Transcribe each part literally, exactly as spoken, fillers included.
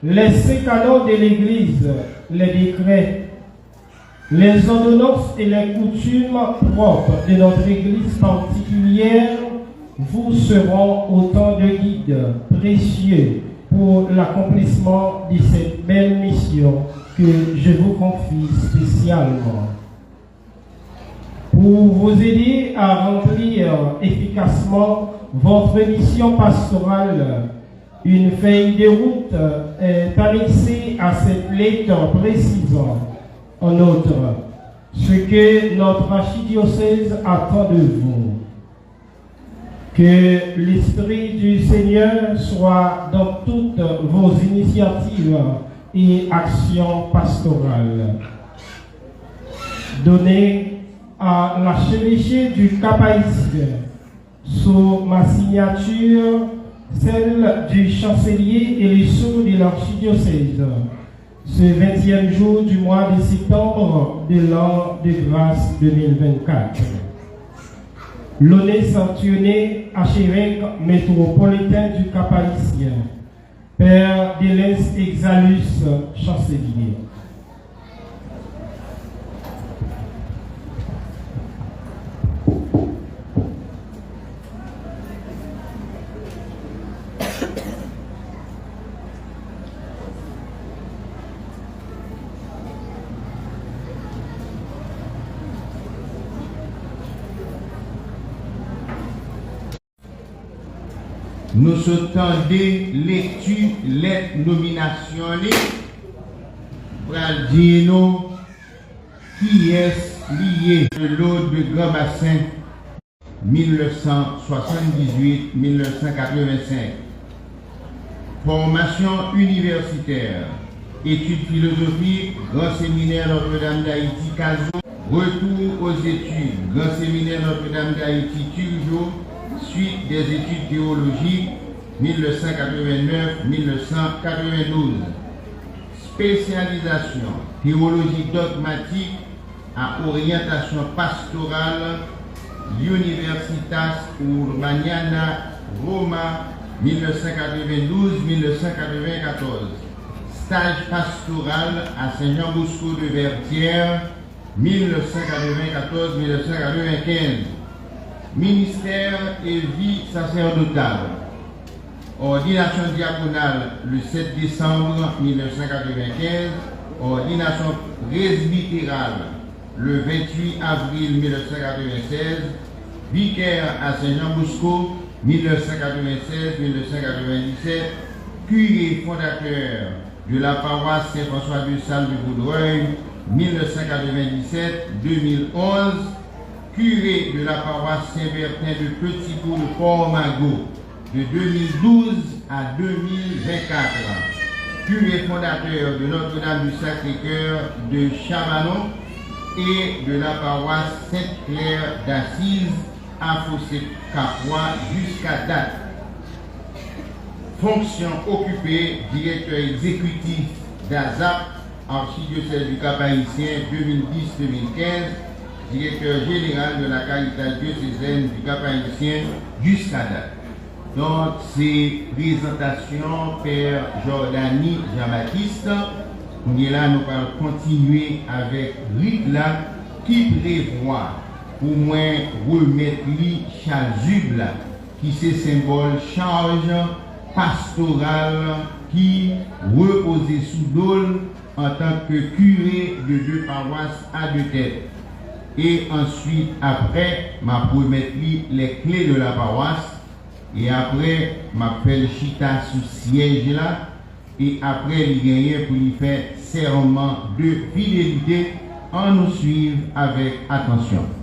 Les cinq canons de l'Église, les décrets, les ordonnances et les coutumes propres de notre Église particulière vous seront autant de guides précieux pour l'accomplissement de cette belle mission que je vous confie spécialement. Pour vous aider à remplir efficacement votre mission pastorale, une feuille de route est annexée à cette lettre précisant, en outre, ce que notre archidiocèse attend de vous. Que l'Esprit du Seigneur soit dans toutes vos initiatives et actions pastorales. Donné à l'archevêché du Cap-Haïtien, sous ma signature, celle du chancelier et les sceaux de l'archidiocèse, ce vingtième jour du mois de septembre de l'an de grâce deux mille vingt-quatre. L'honneur sanctionné, archevêque métropolitain du Cap-Haïtien, Père Delens Exalus, chancelier. Nou sot tande lekti lèt nominasyon li. Pral di nou kiyès li ye. Claude de Grand Bassin, mil nèf san swasanndizuit, mil nèf san katrevensenk. Fòmasyon inivèsitè, etid filozofik, Gran Seminè Notre-Dame d'Haïti, Kazou. Retour aux études, Grand Séminaire Notre-Dame d'Haïti, Turgeau, suite des études théologiques, mil nèf san katrevennnèf, mil nèf san katrevendouz. Spécialisation, théologie dogmatique à orientation pastorale, Universitas Urbaniana, Roma, mil nèf san katrevendouz, mil nèf san katrevenkatòz. Stage pastoral à Saint Jean Bosco de Vertières, mil nèf san katrevenkatòz, mil nèf san katrevenkenz. Ministère et vie sacerdotale. Ordination diaconale le sept décembre mille neuf cent quatre-vingt-quinze, ordination presbytérale le vingt-huit avril mille neuf cent quatre-vingt-seize, vicaire à Saint Jean Bosco mille neuf cent quatre-vingt-seize mille neuf cent quatre-vingt-dix-sept, curé fondateur de la paroisse Saint-François de Sales de Vaudreuil, mille neuf cent quatre-vingt-dix-sept deux mille onze, curé de la paroisse Saint-Bertin de Petit Bourg de Port-Magot de deux mille douze à deux mille vingt-quatre, curé fondateur de Notre-Dame du Sacré-Cœur de Chavanon et de la paroisse Sainte-Claire d'Assise à Fossé-Capois jusqu'à date. Fonction occupée, directeur exécutif d'ASAP, Archidiocèse du Cap-Haïtien deux mille dix deux mille quinze, directeur général de la Caritas diocésaine du Cap-Haïtien jusqu'à date. Donk, se prezantasyon Pè Jordany Jean-Baptiste. Kounye la, nou pral kontinye avèk rit la ki prevwa pou mwen remèt li chazib la, ki se senbòl chaj pastoral ki repoze sou do l antanke kire de de pawas a de tèt. E answit, aprè, m ap remèt li les clés de la paroisse, e aprè, m ap fè l chita sou syèj la, e aprè li genyen pou li fè sèman de fidelite. Ann nou swiv avèk atansyon.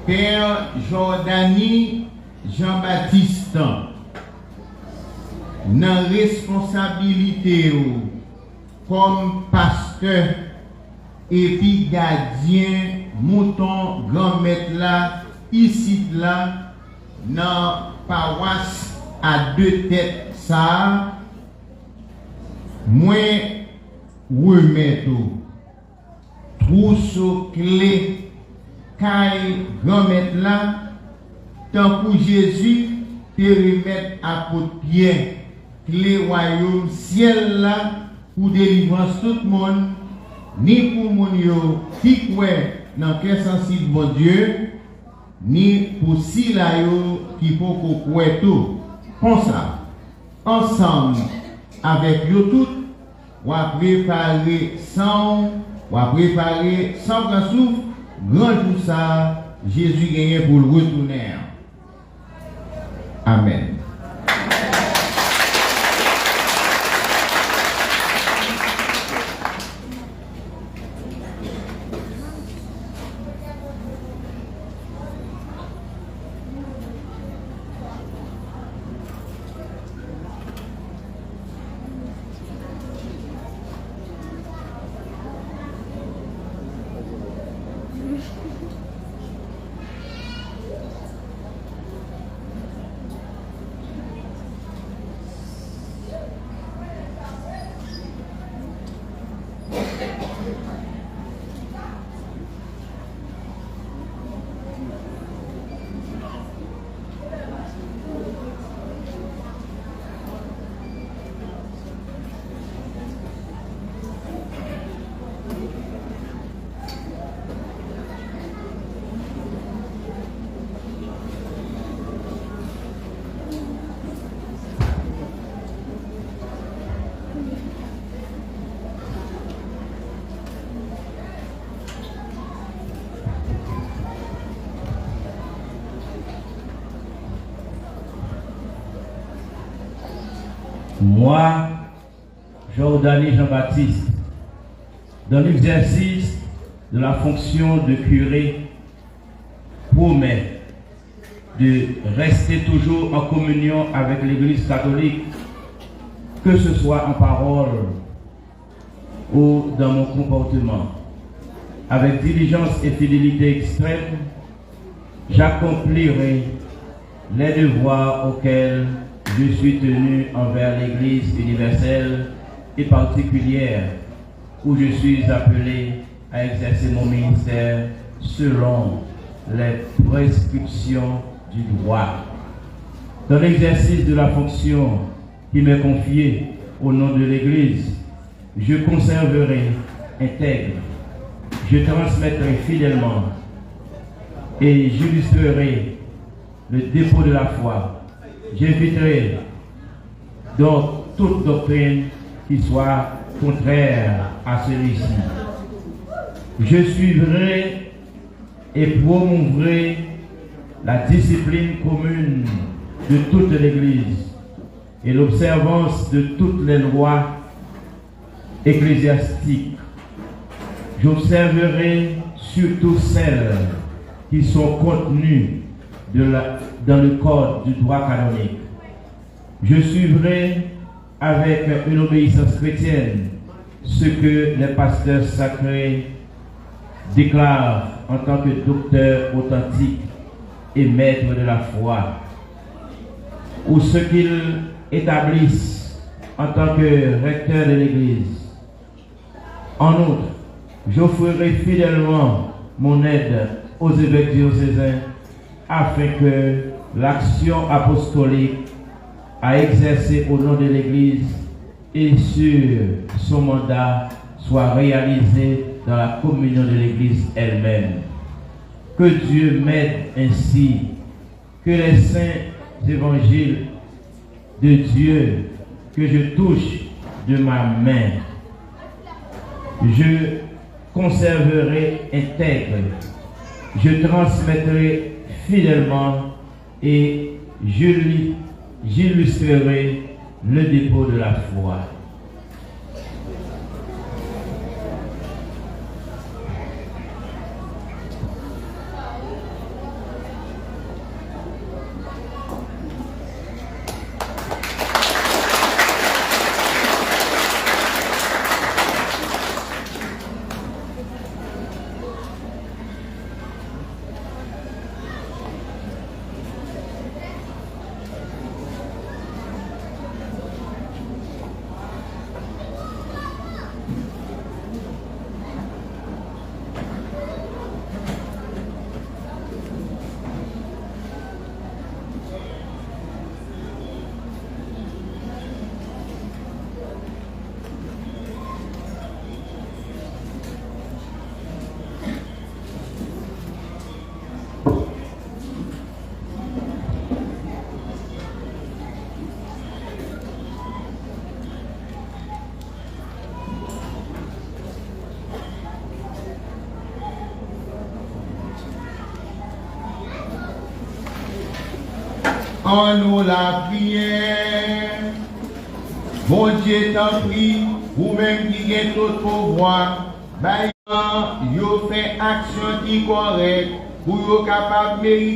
Pè Jordany Jean-Baptiste, nan responsabilite w kòm pastè epi gadyen mouton Granmèt la isit la nan pawas a de tèt sa a, mwen remèt ou twouso kle kay Granmèt la, tankou Jezi te remèt apot Pyè kle wayòm syèl la pou delivrans tout moun, ni pou moun yo ki kwè nan kè sansib Bondye, ni pou sila yo ki poko kwè tou. Konsa, ansanm avèk yo tout, w a prepare san w, w a prepare san pran souf, gran jou sa a, Jezi genyen pou l retounen an. Amèn. Moi, Jordany Jean-Baptiste, dans l'exercice de la fonction de curé, promets de rester toujours en communion avec l'Église catholique, que ce soit en parole ou dans mon comportement. Avec diligence et fidélité extrême, j'accomplirai les devoirs auxquels je suis tenu envers l'Église universelle et particulière où je suis appelé à exercer mon ministère selon les prescriptions du droit. Dans l'exercice de la fonction qui m'est confiée au nom de l'Église, je conserverai intègre, je transmettrai fidèlement et j'illustrerai le dépôt de la foi. J'éviterai donc toute doctrine qui soit contraire à celui-ci. Je suivrai et promouvrez la discipline commune de toute l'Église et l'observance de toutes les lois ecclésiastiques. J'observerai surtout celles qui sont contenues de la- dans le code du droit canonique. Je suivrai avec une obéissance chrétienne ce que les pasteurs sacrés déclarent en tant que docteurs authentiques et maîtres de la foi, ou ce qu'ils établissent en tant que recteurs de l'Église. En outre, j'offrirai fidèlement mon aide aux évêques diocésains afin que l'action apostolique à exercer au nom de l'Église et sur son mandat soit réalisée dans la communion de l'Église elle-même. Que Dieu m'aide ainsi, que les saints évangiles de Dieu que je touche de ma main, je conserverai intègre, je transmettrai fidèlement et j'illu- j'illustrerai le dépôt de la foi. An nou lapriyè. Bondye, tanpri, ou menm ki gen tout pouvwa, bay yo fè aksyon ki kòrèk pou yo kapab merite